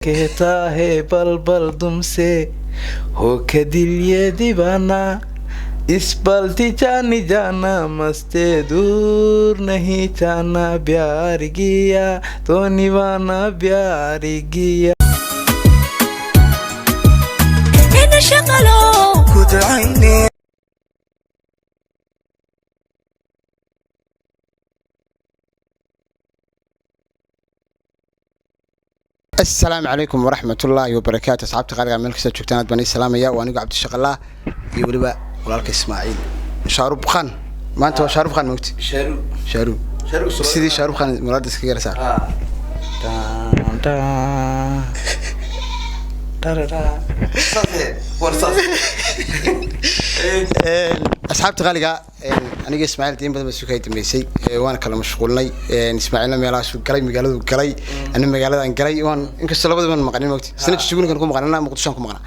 कहता है पल पल तुमसे हो के दिल ये दीवाना, इस पल थी जानी जाना, मस्ते दूर नहीं जाना, प्यार किया तो निभाना, प्यार किया। Asalaamu calaykum waraxmat ullaahi wabarakaatu. Asxaabta qaaliga, meel kasta joogtaan, aad baan ii salaamaya. Waa anigu Cabdishaqallah iyo weliba walaalka Ismaaciil Shaarub Khan. Maanta waa Shaarub Khan, mogti Shaarub, sidii Shaarub Khan muraada iskaga yara saar. Asxaabta qaaliga, aniga Ismaaciil diin badan baa sukay dambeysay, waana kala mashquulnay. Ismaaciilna meelahaasuu galay, magaaladu galay, ana magaaladan galay. Waan inkastoo labadaba maqanin, mogti sana jujugunikan ku maqan, anaa Muqdishoan ku maqnaa.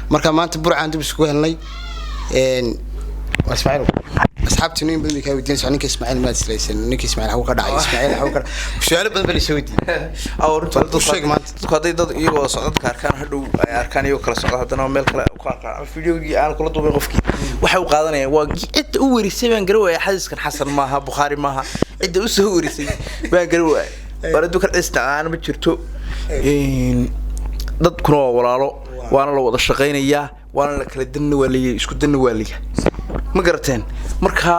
Marka maanta Burcaan dib iskugu helnay. Waa Ismaaciil. Asxaabtii in badan bay kaa weydiinaysaa, ninka Ismaaciil maad islaysan, ninka Ismaaciil xagu ka dhacay, Ismaaciil xagu ka dhacay, su-aalo badan baa laisoo weydiiyey. Sheeg maanta. Dadku hadday dad iyagoo socda dadka arkaan, hadhow ay arkaan iyagoo kala socda, haddana meel kale ku arkaan ama videogii aan kula duubay, qofkii waxay u qaadanayaan waa cidda u werisay baan garan waaya. Xadiiskan xasan maaha, Bukhaari maaha, cidda u soo werisay baan garan waaya. War adduunkan cisna ma jirto, dadkuna waa walaalo, waana la wada shaqaynayaa, waana la kala danna, waa leeyahay, isku danna waa leeyahay, ma garateen? Marka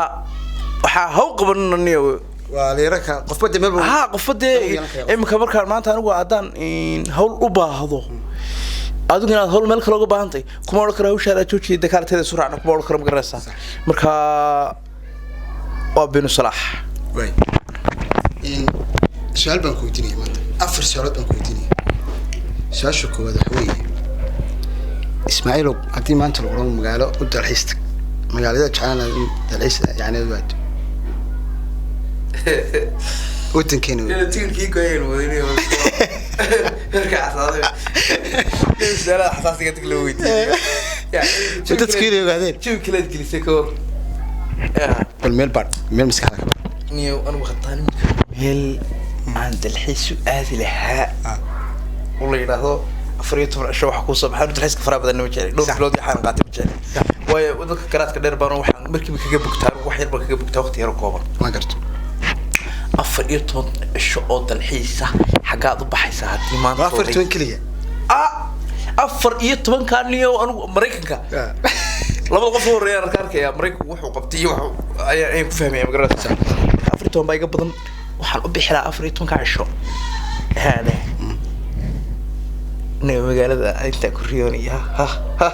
waxaa haw qabananiyo. Waa liiraka qofba de meel. Ha, qofba dee iminka markaan maanta anigu haddaan hawl u baahdo, adigu inaad hawl meel kale uga baahantay kuma odhan karo hawshaada joojiya, dakaarteeda isu raacna kuma odhan karo, ma garanaysaa? Marka waa binu salaax. Waay, su-aal baan ku weydiinaya maanta, afar su-aalood baan ku weydiinaya. Su-aasha koowaad waxa weeye, Ismaaciilow, haddii maanta lagu odhan magaalo u dalxiis tag, magaalada jeclaan lahayd in dalxiis yani aad u aado wadankeena wey? Tikirkii goyeen wadani herka casaaday, su-aalaha xasaasiga dig loo weydiiyo. Dadku inay ogaadeen. Jawi kalead gelisay ka hor. Bal meel baadh, meel maskaxda ka baadh. Niyo, anigu haddaan meel aan dalxiis u aadi lahaa oo la yidhaahdo 14 cisho waxa kuusoo baxay, dalxiiska faraha badan ma jecli, dhowr bilood waxaan qaatay ma jecli, waayo dadka garaadka dheer baan waxaan markiiba kaga bogtaa, anigu wax yar baan kaga bogtaa waqti yar oo kooban. Waan garto. 14 cisho oo dalxiisa xaggaad u baxaysaa haddii maanta? Waa 14 keliya. Ah, 14-kaa niyo, anigu Maraykanka labada qof u horreeya arka arkaya Maraykanku wuxuu qabtay iyo wuxuu ayaan ku fahmaya, ma garanaysaa? 14 baa iga badan. Waxaan u bixi lahaa 14-ka cisho haade nin magaalada intaa ku riyoonay, ha ha ha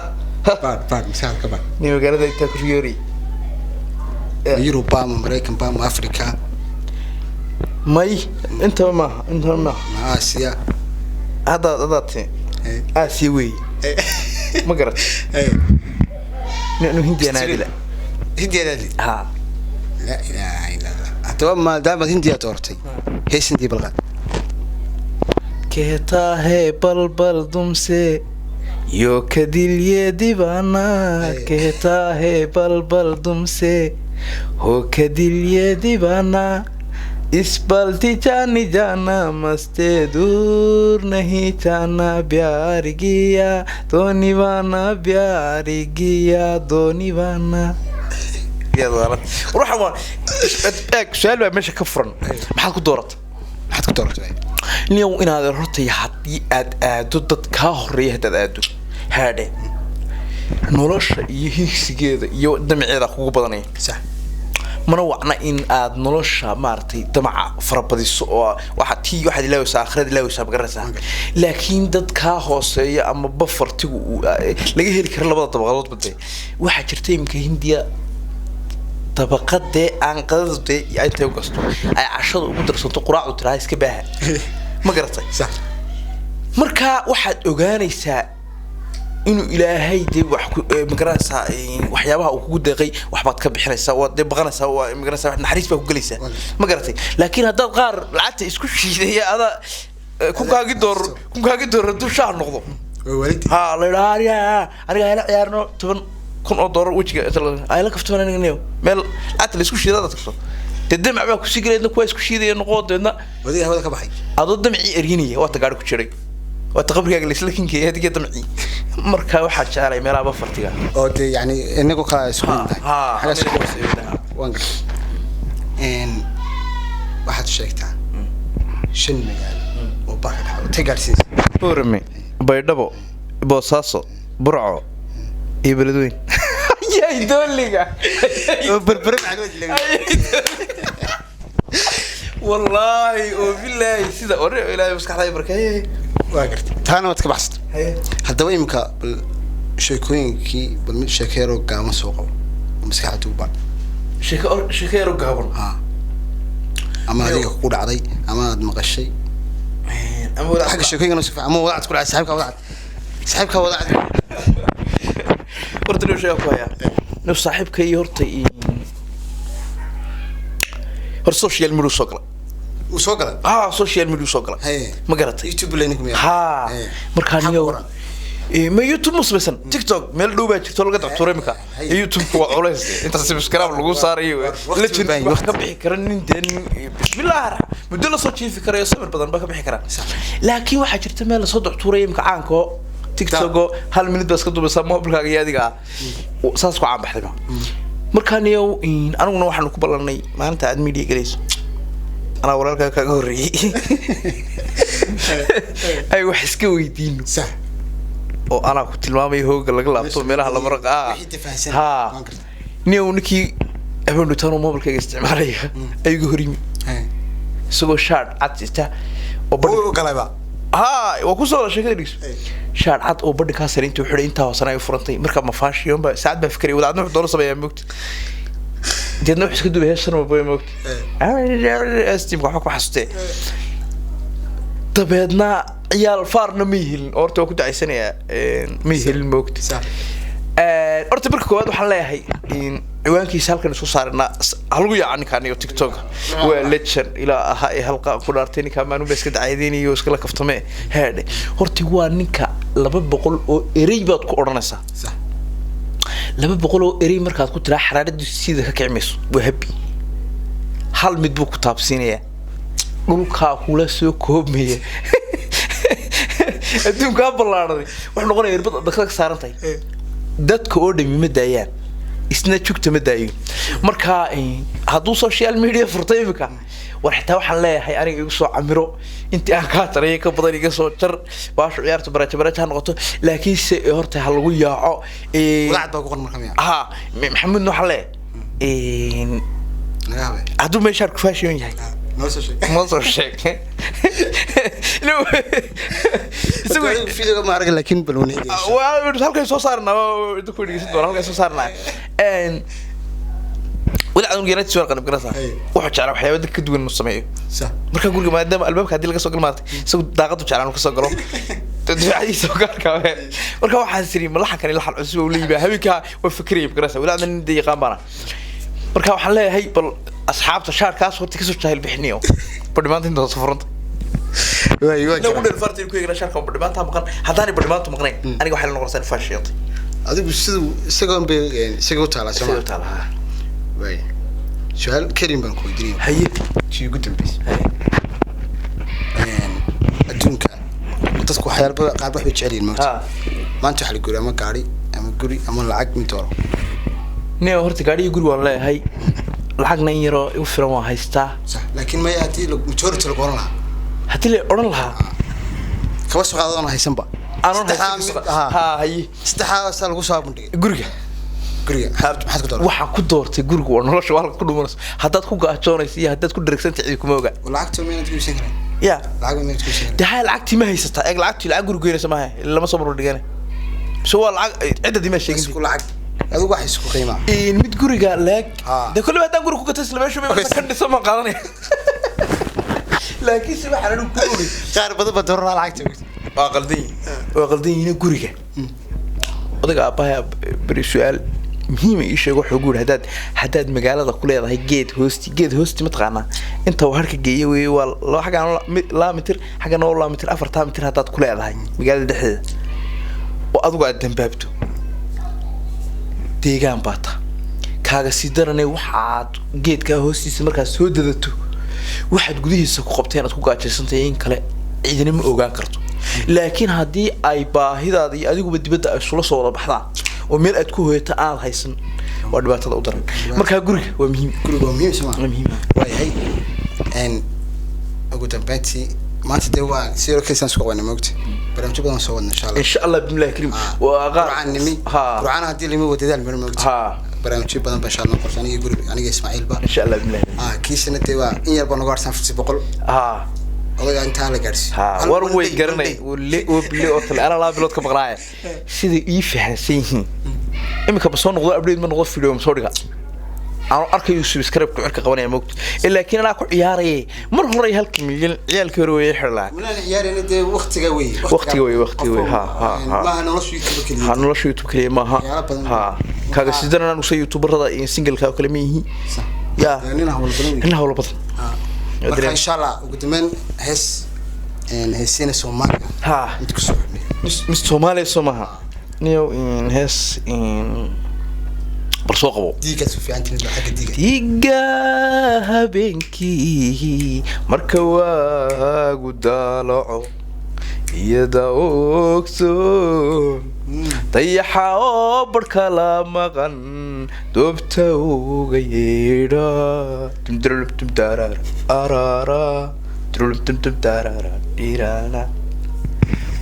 ha. Baadh, baadh, maskaxda ka baadh. Nin magaalada intaa ku riyoonay. Ma Yurub, ma Maraykan ba, ma Africa? May, intaba maaha, intaba maaha. Ma Aasiya? Haddaad ti Aasiya weeye, ma garat? Nin anu Hindiyan aadila. Hindiya aadi? Ha. Laa ilaaha illa Allah. Haddaba maadaamaad Hindiya doortay, hees Hindiya balqaad. कहता है पल पल तुमसे यो के दिल ये दीवाना, कहता है पल पल तुमसे हो के दिल ये दीवाना, इस पल थी जानी जाना, मस्ते दूर नहीं जाना, प्यार किया तो निभाना, प्यार किया तो निभाना। Ruuxa waa eeg, su-aal baa meesha ka furan: maxaad ku dooratay? Maxaad ku dooratay? Niyow, inaad horta haddii aad aado dad kaa horeeya, haddaad aado haadhe, nolosha iyo higsigeeda iyo damaceeda kugu badanaya. Mana wacna in aad nolosha maaragtay damaca farabadiso oo waxa tii waxaad ilaawaysaa, aakhirad ilaawaysaa, ma garanaysaa? Laakiin dad kaa hooseeya ama bafartigu uu laga heli karo labada dabaqadoodba dee waxaa jirta. Iminka Hindiya dabaqadee aan qadadu dee intay u gasto ay cashada ugu darsanto, quraacdu tiraa iska baaha, ma garatay? Marka waxaad ogaanaysaa inuu Ilaahay dee wax ku ma garanaysaa, waxyaabaha uu kugu deeqay waxbaad ka bixinaysaa, waad dee baqanaysaa, waa ma garanaysaa, wax naxariis baa ku gelaysaa, ma garatay? Laakiin haddaad qaar lacagta isku shiidaya ada 1000-kaagii doolar hadduu shaah noqdo, waa waalidii. Ha la yidhaha aniga aniga hayla ciyaarno, 10,000 oo doolar wejiga ayla kaftaman, aniga niyo meel lacagta la isku shiida hadaad tagto, dee damac baa kusii gelaydna, kuwaa isku shiidaya noqo deedna. Wadiga hawada ka baxay. Adoo damcii erginaya waa ta gaari ku jiray. Waa taqabrigaaga laisla kinkeeyay adiga damcii. Marka waxaa jeclay meelaha bafartiga. Oo dee yani inagoo kala isku mid nahay. Ha. Xagga waan gartay. Waxaad sheegtaa shan magaalo oo baka dhaxo tay gaadhsiinaysa. Boorame, Baydhabo, Boosaaso, Burco iyo Beledweyn. Yay dooliga. Oo Berbere maxaa loo dilay? Wallaahi oo bilaahi, sida ore Ilaahay maskaxda barkeeye. Waa gartay, taana waad ka baxsatay. Haddaba imika bal sheekooyinkii, bal mid sheekeeroo gaaban soo qabo oo maskaxda ugu baadh. Sheeko, sheeko yaro gaaban. Ha, ama adiga ku dhacday ama aad maqashay. Ama wadaad. Xagga sheekooyinkan oo si fiican, ama wadaad ku dhacay saaxiibka, wadaad saaxiibka wadaad. Horta nin sheeko ku hayaa nin saaxiibka iyo horta horta social media soo galay. Uu soo galay? Ah, social media soo galay. Haye. Ma garatay? YouTube leenku miyaa? Ha. Haye. Markaa Maxaa ku niyow qoran? Ma YouTube ma samaysan, TikTok meel dhow baa jirto laga dactuuro imika. Haye. YouTube waa culays inta subscribe lagu saarayo. Waqti legend u baahan yahay, wax ka waqti. bixi kara nin dee nin bismillaah muddo lasoo jiifi karayo, samir badan baa ka bixi kara. Laakiin waxaa jirta meel lasoo dactuuraya imika caanka oo TikTok oo hal minute baa iska dubaysaa mobilkaaga iyo adiga ah, saas ku caan baxday. Markaa niyow aniguna waxaanu ku ballanay maalinta aad media gelayso, anaa walaalkaa kaaga horreeyey, ay wax iska weydiino. Oo anaa ku tilmaamaya hooga laga laabto, meelaha la maro. Wixii tafahansan. Ha. Waan gartay. Niyow ninkii habeen dhutaan oo mobilkayga isticmaalaya ayuu iga hor yimi. Isagoo shaadh cad sita oo badhi Uu galayba? Ha, waa kusoo sheekada dhigso. Hey. Shaadh cad oo badhi kaa sare intuu xidhay, intaa hoosana ay furantay. Marka ma fashion ba saacad baa fikraya, wadaadna wuxuu doono sameeyaa moogta. Deedna wuxuu iska dubay heestan ma boy moogta steamka waxba ku xasutee. Dabeedna ciyaal faarna may helin oo horta waa ku ducaysanayaa, may helin moogta. Horta marka koowaad waxaan leeyahay in ciwaankiisa halkan isku saarnaa halagu yaaca ninkaan iyo TikTok waa legend ilaa ahaa ee halqa ku dhaartay. Ninkaa maalin ba iska dacaydeynayo, iskala kaftame heedhe. Horta waa ninka 200 oo erey baad ku odhanaysaa. 200 oo erey markaad ku tiraa, xaraaradu sida ka kici mayso, waa happy. Hal mid buu ku taabsiinayaa, dhulkaa kula soo koobmaya, adduunkaa ballaadhaday, wuxuu noqonaya irbad dakada ka saaran tahay. Dadka oo dhami ma daayaan, isna jugta ma daayo. Marka hadduu social media furtay imika, war xitaa waxaan leeyahay aniga igu soo camiro, intii aan kaa taraya ka badan iga soo jar, baashu ciyaarta baraja baraja ha noqoto, laakiinse horta ha lagu yaaco. Wadaad baa ku qoran marka miyaa? Ha, Maxamuudna waxaan leeyahay Naga habe. hadduu meeshaan ku fashion yahay Noo soo sheeg. Ma soo sheeg. Isagu Videoga ma arag, laakiin bal waan eegaya. Waa halkay soo saarnaa, inta ku dhegeysan doona halkay soo saarnaa. Wadaad yaraantiisa waan qanib garanaysaa. Hey. Wuxuu jeclaa waxyaabo dadka ka duwan inuu sameeyo. Marka guriga maadaama albaabka haddii laga soo galo maartay, isagu daaqadu jeclaa inuu kasoo galo difaaciisa oo gaarka ah. Marka waxaan siri ma laxankani laxan cusub uu la yimi habeenkaa, waa fikraya garanaysaa, wadaadna nin dee yaqaan baana. Marka waxaan leeyahay bal asxaabta shaarkaas horta kasoo jaahil bixiniyo badhimaanta inta hoose furanta. Waay waa. Inagu dheer farta ku eegna shaarka badhimaanta maqan. Haddaanay badhimaantu maqnayn, aniga waxay la noqonaysaa in fashion. Adigu siduu isagoon bay isaga u taalaa soo Sidoo ma? taala, ha. Waay, su-aal karim baan ku weydiinaya. Haye. Tii ugu dambeysay. Adduunka dadku waxyaalo badan qaar wax bay jecel yihiin maanta. Ha. Maanta waxaa la guri ama gaari ama guri ama lacag, mid dooro. Nin horta gaadhigii guri waan leeyahay, lacagna in yaroo igu filan waan haystaa. Sax, laakiin maya, haddii majority lagu oran lahaa. Haddii la odhan lahaa. Kaba soo qaadadoon haysanba. Aanon Saddexdaa haysan. Ha. Ha, haye. Saddexdaa saa lagu soo bandhigay. Guriga. Guriga maxaad ku dooran? Waxaan ku doortay gurigu waa nolosha, waa halka ku dhumanayso. Haddaad ku gaajoonayso iyo haddaad ku dheregsantay cidi kuma oga. Lacagta miyaanad ku iibsan karin? Ya. Lacag miyaanad ku iibsan karin? Dee haya, lacagtii ma haysataa? Eeg, lacagtii lacag guri geynaysa maaha, lama soo barbar dhigane. So waa lacag ciddadii maa sheegin. Isku lacag adigu wax isku qiimaa. In mid guriga leeg. Ha. Dee kolley haddaan guri ku gatay isla meeshu bay kan dhisan baan qaadanaya, laakiin se waxaan anigu ku ogey Qaar badan baa dooran lahaa lacagta. Waa qaldan yihin, waa qaldan yihiin. Guriga odayga aabbahay beri su-aal muhiima ii sheego, wuxuu ku yidhi haddaad magaalada ku leedahay geed hoosti, geed hoosti mataqaanaa inta uu harka geeyo weeye, waa laba xaggan 2 mitir, xaggan oo 2 mitir, 4 mitir, haddaad ku leedahay magaalada dhexdeeda oo adigu aad dambaabto, deegaan baa ta kaaga sii daranay. Waxaad geedkaa hoostiisa markaad soo dadato, waxaad gudihiisa ku qabtay inaad ku gaajaysantahay in kale cidina ma ogaan karto. Laakiin haddii ay baahidaada iyo adiguba dibadda ay isula soo wada baxdaan oo meel aad ku hoyata aad haysan, waa dhibaatada u daran. Markaa guriga waa muhiim. Guriga waa muhiim, soo ma? Waa muhiim. Waayahay. Ugu dambeyntii, maanta dee waa sidoo kale isku qabanay, moogta, barnaamijyo badan soo wadna, insha Allah. Insha Allah, bismillahi karim, waa qaar. Qur'aan nimi. Qur'aan haddii limi waa dadaal meel, moogta. Barnaamijyo badan ba insha Allah qorta, aniga guriga, aniga Ismaaciilba. Insha Allah, bismillahi. Kiisana dee waa in yar baa nagu harsan, 400. Odaga intaa la gaarsiiyo. War way garanay wali oo bili oo tale ana 2 bilood ka maqnaaya siday ii fahansan yihiin. Iminka ma soo noqdo, update ma noqdo, video ma soo dhiga, aan arkayo subscribe ku cirka qabanaya, moogto, laakiin anaa ku ciyaarayay mar hore 1-ka milyan ciyaalkii hore way xirlaa. Manaan ciyaarayna dee, waqtiga wey. Waqtiga wey, waqtiga wey, ha, ha, ha. Maaha nolosha YouTube keliya. Ha, nolosha YouTube keliya maaha. Waxyaalo badan. Ha, kaaga sidan anaan usay YouTuberada iyo single-ka oo kale ma yihi ya. Nin hawl badan wey. Nin hawlo badan. Marka insha Allah, ugu dambeyn hees heesiina Soomaaliga inta kusoo xidhnay. Mis Soomaaliya soo maaha niyow in hees in bal soo qabo. Diigaad su fiican tihiin xagga diiga. Diga habeenkii marka waagu daalaco, iyada ogsoon dayaxa oo barhka la maqan, doobta uga yeedha dumdrulubtumdarara arara drulubtumtumdarara dhirana,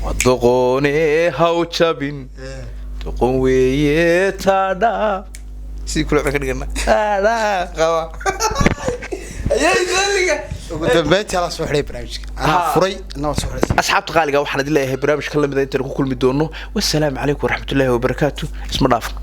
waa doqoone haw jabin, doqon weeye taadha sidii kule ka dhigana taadha qaba ayay saliga. Ugu dambeyntii ala soo xidhay barnaamijka anaa furay, anaa waa soo xidhay. Asxaabta qaaliga, waxaan idin leeyahay barnaamij ka lamida intaan ku kulmi doono, wasalaamu calaykum waraxmatullaahi wabarakaatu. Isma dhaafno.